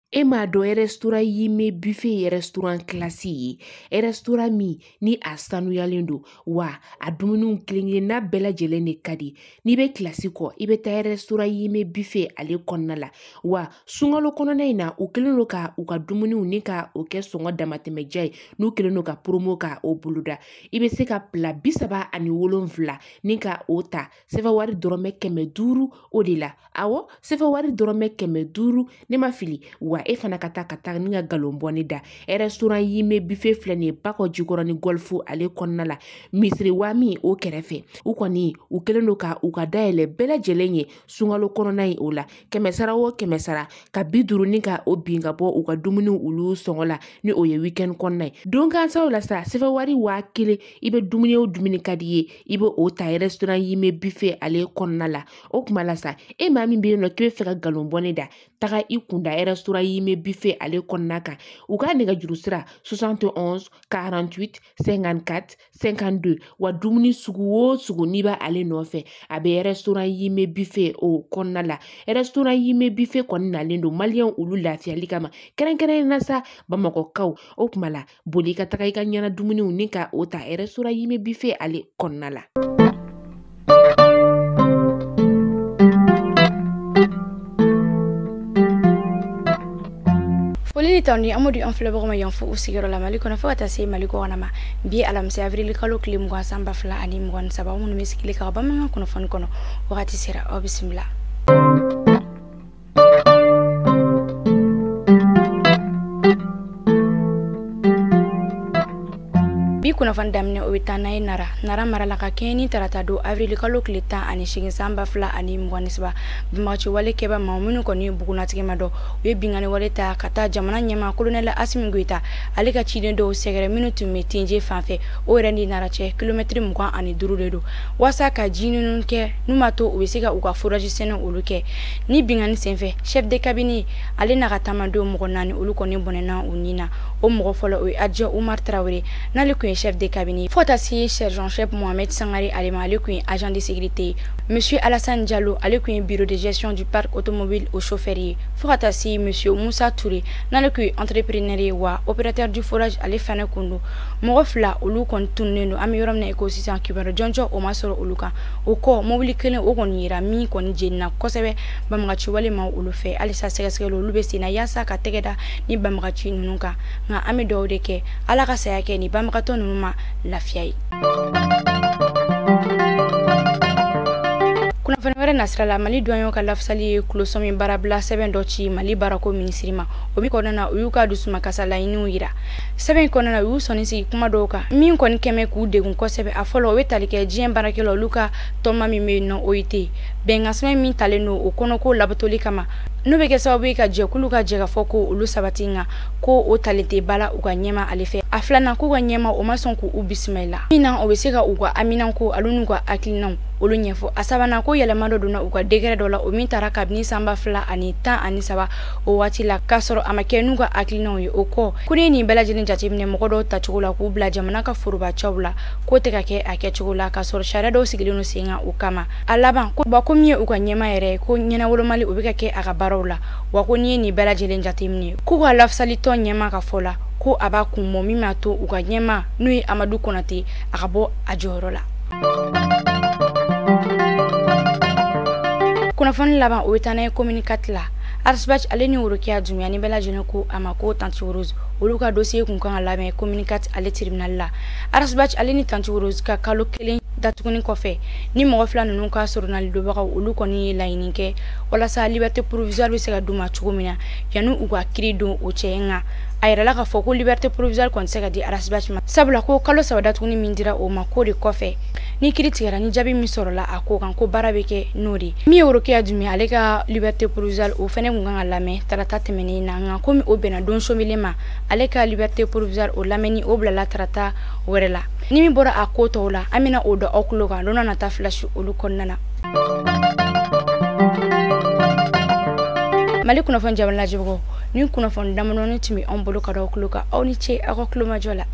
E m'a dɔn restaurant Yime Buffet ye restaurant classe ye, restaurant min ni a sanuyalen don, wa a dumuniw kelen-kelenna bɛɛ lajɛlen de ka di. N'i bɛ kilasi kɔ, i bɛ taa restaurant Yime Buffet ale kɔnɔna la. Wa sunkalo kɔnɔna in na, u kɛlen don ka u ka dumuniw ni ka o kɛ sɔngɔ damatɛmɛja ye, n'u kɛlen don ka promo ka o boloda. I bɛ se ka plat 37 ni ka o ta sɛfɛ wari dɔrɔmɛ 500 o de la. Awɔ, sɛfɛ wari dɔrɔmɛ 500, ne ma fili. Wa e fana ka taa ni ka galon bɔ ne da. Restaurant Yime Buffet filɛ nin ye Bakɔ Jikɔrɔni Golf ale kɔnɔna la, misiri wami o kɛrɛfɛ. U kɔni u kɛlen don ka u ka dayɛlɛ bɛɛ lajɛlen ye sunkalo kɔnɔna in o la. 100 sara o 100 sara ka 50 ni ka o bin ka bɔ u ka dumuniw olu sɔngɔ la, ni o ye weekend kɔnɔna ye. Don gansaw la sa, sɛfɛ wari 1000, i bɛ dumuni o dumuni ka di ye, i bɛ o ta restaurant Yime Buffet ale kɔnɔna la. O kuma la sa, e maa min bɛ yen nɔ k'i bɛ fɛ ka galon bɔ ne da, taga i kunda restaurant Yime Buffet ale kɔnɔna kan. U ka nɛgɛjuru sira 71 48 54 52. Wa dumuni sugu o sugu n'i b'a ale nɔfɛ, a bɛ restaurant Yime Buffet o kɔnɔna la. Restaurant Yime Buffet kɔni nalen don maliyɛnw olu lafiyali kama, kɛrɛnkɛrɛnnenya la sa Bamakɔkaw. O kuma la, boli ka taga i ka ɲɛna dumuniw ni ka o ta restaurant Yime Buffet ale kɔnɔna la. Foli ni tanu an di an filɛbagaw ma yan fo u sigiyɔrɔ la Mali kɔnɔ fo ka taa se Mali kɔkan ma. Bi alamisa avril kalo tile 20 san 2023, minnu bɛ sigili ka bamanankan kunnafoni kɔnɔ wagati sera, aw bisimila. Bi kunnafoni daminɛ o bɛ taa n'a ye Nara mara la ka kɛɲɛ ni tarata don avril kalo tile 18 san 2023. Banbagaci wale kɛba maa minnu kɔni ye bugunnatigɛ ma dɔn, u ye binkanni wale ta ka taa jamana ɲɛmaa colonel Assimi Goïta ale ka ciden dɔw sɛgɛrɛ minnu tun bɛ Tinje fan fɛ. O yɛrɛ ni Nara cɛ kilomɛtiri 25 de don, walasa ka ji ninnu kɛ n'u ma to u bɛ se ka u ka forage sɛnɛ olu kɛ. Ni binkanni senfɛ, chef de cabinet ale n'a ka taamadenw mɔgɔ 4 olu kɔni bɔnɛna u ni na. O mɔgɔ fɔlɔ o ye adjoint Oumar Traoré, n'ale kun ye chef de cabinet, fo ka taa se sergent chef Mohamed Sangare ale ma, ale kun ye agent de sécurité. Monsieur Alassane Diallo, ale kun ye bureau de gestion du parc automobile au chauffeur ye, fo ka taa se monsieur Moussa Touré, n'ale kun ye entrepreneur ye wa opérateur du forage ale fana kun don. Mɔgɔ 2 olu kɔni tununnen don, an bɛ yɔrɔ min na i ko sisan kibaruya jɔnjɔn o ma sɔrɔ olu kan. O kɔ mobili kelen o kɔni yera min kɔni jenina kosɛbɛ banbagaci wale ma olu fɛ. Halisa sɛgɛsɛgɛli olu bɛ sen na yaasa ka tɛgɛ da ni banbagaci ninnu kan, nka an bɛ dugawu de kɛ Ala ka saya kɛ ni banbagatɔ ninnu ma lafiya ye. Kunnafoni wɛrɛ nasira la, Mali douaniers ka lafasali ye kulosɔmi baarabila sɛbɛn dɔ ci Mali baarako minisiri ma. O min kɔnɔna na, u y'u ka dusumakasa laɲiniw yira. Sɛbɛn kɔnɔna na, u y'u sɔnni sigi kuma dɔw kan min kɔni kɛmɛ k'u degun kosɛbɛ. A fɔlɔ, o bɛ tali kɛ diɲɛ baarakɛlaw olu ka tɔnba min bɛ yen nɔ OIT, bɛnkan sɛbɛn min talen don o kɔnɔko labatoli kama, n'o bɛ kɛ sababu ye ka jɛkulu ka jɛkafɔ ko olu sabati, nka ko o talen tɛ ba la u ka ɲɛma ale fɛ. A filanan, k'u ka ɲɛma o ma sɔn k'u bisimila min na, o bɛ se ka u ka aminanko olu n'u ka hakilinaw olu ɲɛfɔ. A sabanan, ko yɛlɛma dɔ donna u ka décret dɔ la, o min taara kabini san 2013 o waati la, k'a sɔrɔ a ma kɛ n'u ka hakilinaw ye. O kɔ, ko ne ye nin bɛɛ lajɛlen jateminɛ mɔgɔ dɔw tacogo la k'u bila jamana ka forobacaw la, k'o tɛ ka kɛ a kɛcogo la, k'a sɔrɔ sariya dɔw sigilen don sen kan o kama. A laban, ko wa ko min ye u ka ɲɛma yɛrɛ ye, ko ɲɛnawolomali o bɛ ka kɛ a ka baaraw la. Wa ko n'i ye nin bɛɛ lajɛlen jateminɛ, k'u ka lafasalitɔn ɲɛma ka fɔ la, ko a b'a kun bɔ min b'a to u ka ɲɛma n'o ye Amadu Konate a ka bɔ a jɔyɔrɔ la. Kunnafoni laban o bɛ taa n'a ye commune 4 la. Arsbach ale ni Worokiya Dunbiya ni bɛɛ lajɛlen ko a ma ko Tanti Rose, olu ka dossier kun kan ka lamɛn commune 4 ale tribunal la. Arsbach ale ni Tanti Rose ka kalo 1 datuguni kɔfɛ, ni mɔgɔ 2 ninnu ka soronali donbagaw olu kɔni ye laɲini kɛ walasa liberté provisoire bɛ se ka d'u ma cogo min na yanni u ka kiiri don o cɛ. Nka a yirala k'a fɔ ko liberté provisoire kɔni tɛ se ka di Arsbach ma, sabula ko kalo 3 datuguni min dira o ma k'o de kɔfɛ ni kiiri tigɛra ni jaabi min sɔrɔla a ko kan, ko baara bɛ kɛ n'o de ye. Min ye Worokiya Dunbiya ale ka liberté provisoire o fɛnɛ kun kan ka lamɛn tarata tɛmɛnen na, nka komi o bɛnna don somilen ma, ale ka liberté provisoire o lamɛnni o bilala tarata wɛrɛ la. Ni min bɔra a ko tɔw la, an bɛna o da aw tulo kan don nata flash olu kɔnɔna na. Mali kunnafoni jabala lajɛbagaw, ni kunnafoni damadɔni tun bɛ anw bolo ka da aw tulo kan. Aw ni ce aw ka tulomajɔ la.